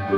Demat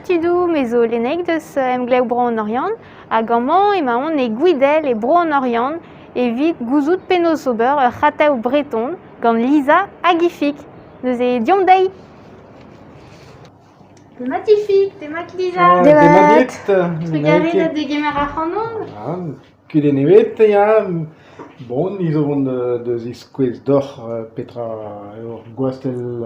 tudoù, me zo Leneg deus Emglev Bro an Oriant hag amañ emaon e Gwidel e Bro an Oriant evit gouzout penaos ober ur c'hatav breton gant Lisa hag Ifig. Neuze deomp dezhi! Demat Ifig, demat Lisa. Demat. Trugarez da degemer ac'hanon. Kudenn ebet, ya. Bon, ni zo vont da ziskouez deoc'h petra eo ur gwastell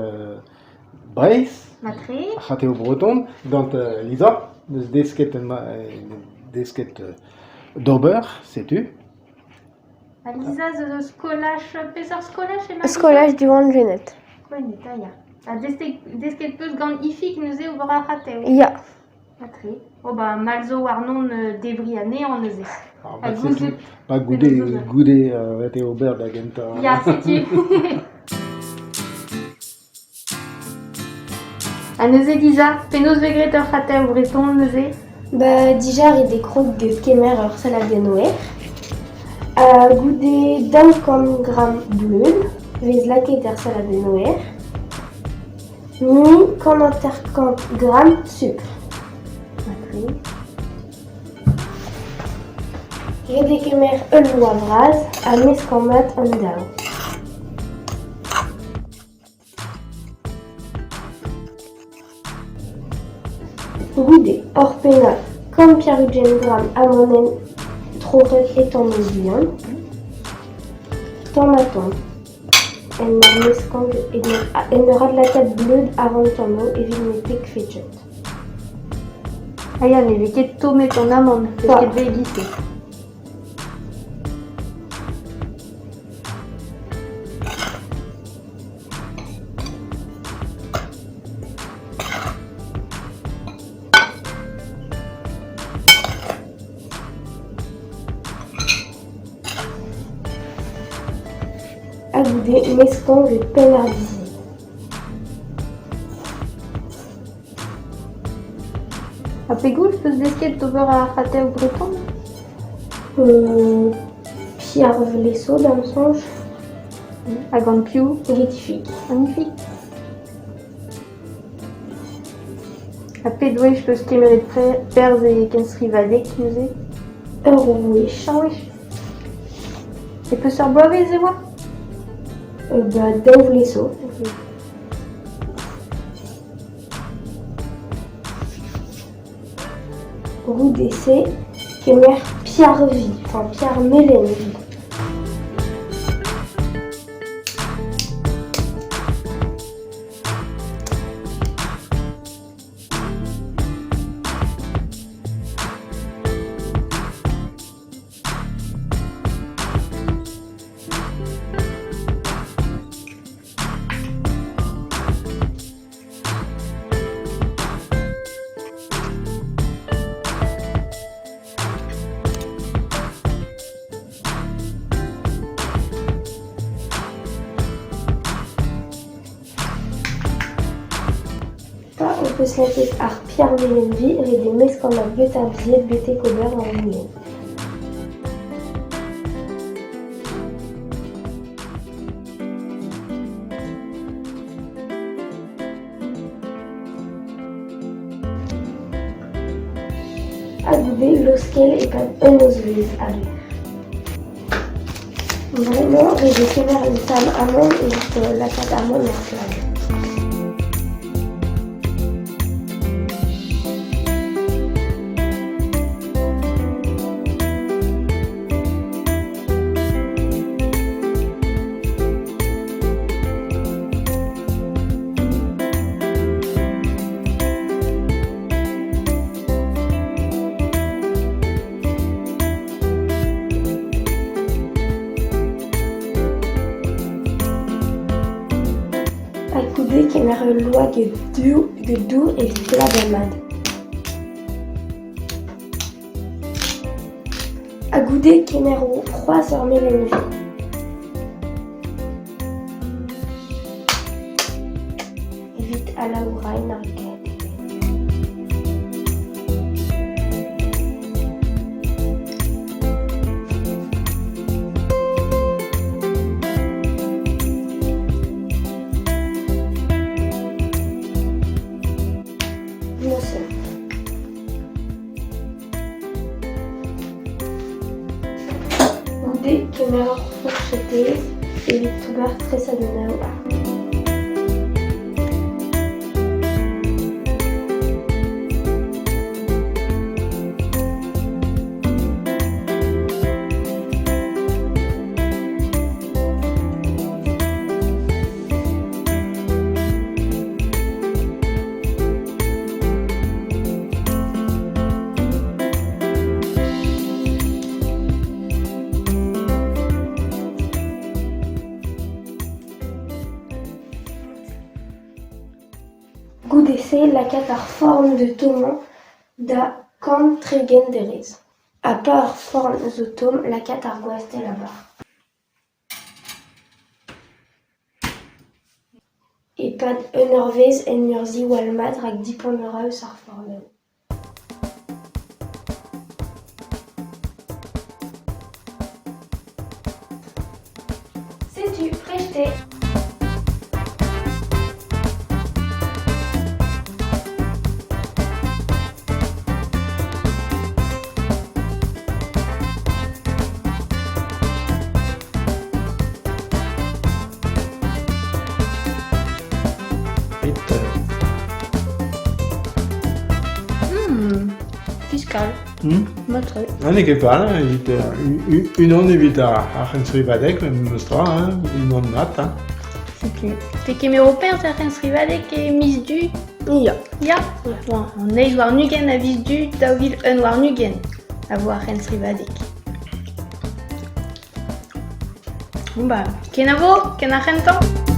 Breizh. Matre. Ar c'hatev breton, gant Lisa, 'neus desket desket d'ober, setu. Ha Lisa zo eus skolaj, peseurt skolaj emañ Lisa? Skolaj Diwan Gwened. Gwened, ah ya. Ha desket 'peus gant Ifig neuze ober ar c'hatev? Ya. Matre. Oh ba mall zo warnon debriñ anezhañ neuze. Ah, Ha bah, gouzout setu, bah, goude, penaos ober. goude ret eo ober da gentañ. Ya, setu. Ha neuze Lisa, penaos 'vez graet ur c'hatev breton neuze? Ba dija ret eo krog kemer ur saladenn-wer. Ha goude 200 gramm bleud 'vez lakaet er saladenn-wer. Mui 150 gramm sukr. Ret eo kemer ul loa vras ha meskañ mat an daou. Goude oc'hpennañ 180 gramm amanenn troc'het e tammoù bihan, tamm-ha-tamm, en ur meskañ en ur adlakaat bleud amann-tammoù evit ne pegfe ket. Ah ya, ne vez ket tommet an amann, n'eus ket bet e-giz-se. Ha goude meskañ gant penn ar bizhier. Ha pegoulz 'peus desket d'ober ar c'hatev breton? Pierre Vlesso da'm soñj. Ha gant piv? Gant Magnifique. Ha pet wech 'peus kemeret perzh e kenstrivadeg neuze? Ur wech. Ur wech. E peseurt bloavezh e oa? Ba daou vloaz zo. Goude-se, kemer Pierre Vi, enfin Pierre Melen Vi. Pa ho peus lakaet ar Pierre-Melen-Vi ret eo meskañ ma get ar bizied betek ober ur voulenn. Ha goude laoskel e-pad un nozvezh a-lec'h. Bremañ ret eo kemer un tamm amann evit lakaat amann er plad. Ha goude kemer ul loa get dour evit pladañ mat. Ha goude kemer c'hoazh ur melen-vi. alaouraén ar gadenn. Neuze. Goude kemer ur fourchetez evit ober tresadennoù. Goude-se lakaat ar forn da tommañ da 130 derez. Ha pa ar forn zo tomm lakaat ar gwastell a-barzh. E-pad un eurvezh en ur ziwall mat rak dipant a ra eus ar fornell. Setu, prest eo. Pet Fiskal. Mat-tre. Ah, n'eo ket fall, evit unan evit ar c'henstrivadeg memes tra, hein, unan mat. Hein. Setu. Te kemero perzh er c'henstrivadeg e miz Du? Ya. Ya. Bon, an eizh warn-ugent a viz Du 2021 a vo ar c'henstrivadeg. Bon bah, kenavo, ken ar c'hentañ.